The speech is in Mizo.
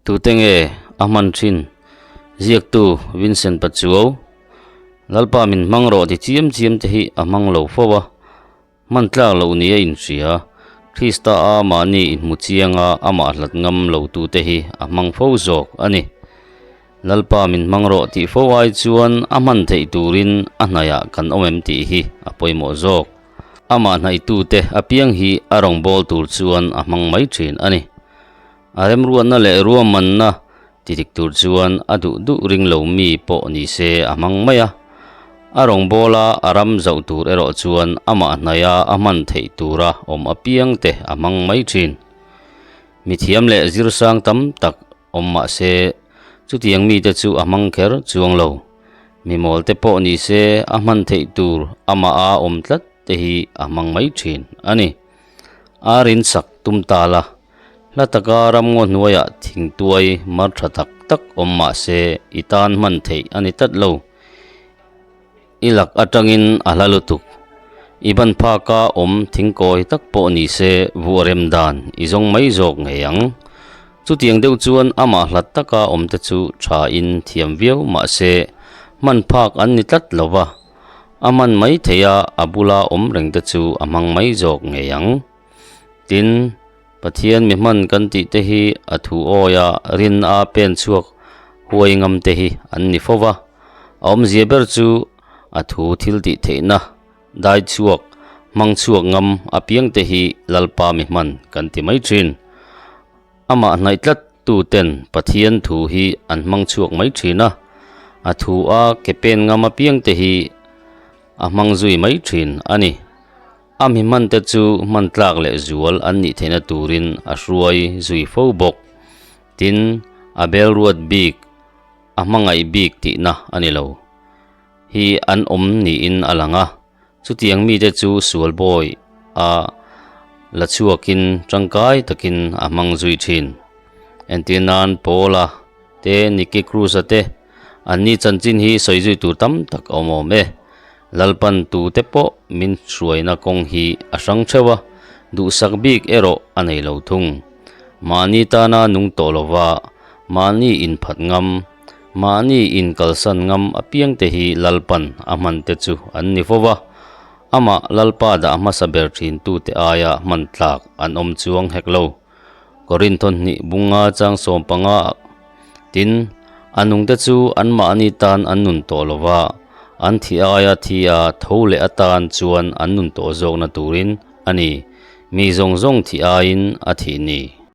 Tute nge a hman thin? Ziaktu Vincent Pachuau, Lalpa min hmang rawh ti chiam chiam te hi a hmang lo fo a, hman tlak loh ni a inhria. Krista a mahni inhmu chianga amah hlat ngam lo tute hi a hmang fo zawk a ni. Lalpa min hmang rawh tih fo ai chuan a hman theih turin a hnaihah kan awm em tih hi a pawimawh zawk. Amah hnaihtute apiang hi a rawngbâwl tur chuan a hmang mai thin a ni. A remruatna leh ruahmanna ti dik tur chuan a duh duh ring lo mi pawh ni se a hmang mai a. A rawngbawla a ram zauh tur erawh chuan amah hnaiha a hman theih tura awm apiang te a hmang mai thin. Mithiam leh zirsang tam tak awm mah se chutiang mite chu a hmang kher chuang lo. Mimawl te pawh ni se a hman theih tur amah a awm tlat te hi a hmang mai thin a ni. A rinsak tum ta la. Hla taka ramngaw hnuaiah thingtuai mar tha tak tak awm mah se i tan hman theih a ni tlat lo. I lak atangin a hla lutuk. I ban phaka awm thingkawi tak pawh ni se vuah rem dan i zawng mai zawk ngei ang. Chutiang deuh chuan amah hlat taka awm te chu tha in thiam viau mah se hman phak an ni tlat lo va, a hman mai theih a a bula awm reng te chu a hmang mai zawk ngei ang. Tin, Pathian mi hman kan tih te hi a thu awia rin a pen chhuak huai ngam te hi an ni fo va. A awmzia ber chu a thu thil tih theihna dai chhuak, hmang chhuak ngam apiang te hi Lalpa mi hman kan ti mai thin. Amah hnaih tlat tu ten Pathian thu hi an hmang chhuak mai thin a, a thu a ke pen ngam apiang te hi a hmang zui mai thin a ni. A mi hmante chu hman tlak leh zual an nih theihna turin a hruai zui fo bawk. Tin, a bel ruat bik, a hmangaih bik tihna a ni lo. Hi an awm niin a lang a, chutiang mite chu sual bawi a la chhuakin tangkai takin a hmang zui thin. Entir nan Paula te, Nicky Cruz-a te, anni chanchin hi sawi zui tur tam tak a awm awm e. Lalpan tute pawh min hruaina kawng hi a hrang theuh a, duhsak bik erawh a nei lo thung. Mahni tana nung tawh lova, mahni inphat ngam, mahni inkalsan ngam apiangte hi Lalpan a hmante chu an ni fo va, amah Lalpa dah hmasa ber thintute aia hman tlak an awm chuang hek lo. Korinth hnih bunga chang 15 Tin, a nungte chu anmahni tan an nun tawh lo va, an thi aia thi a tho leh atan chuan an nun tawh zawkna turin a ni, mi zawng zawng thi aiin a thih ni.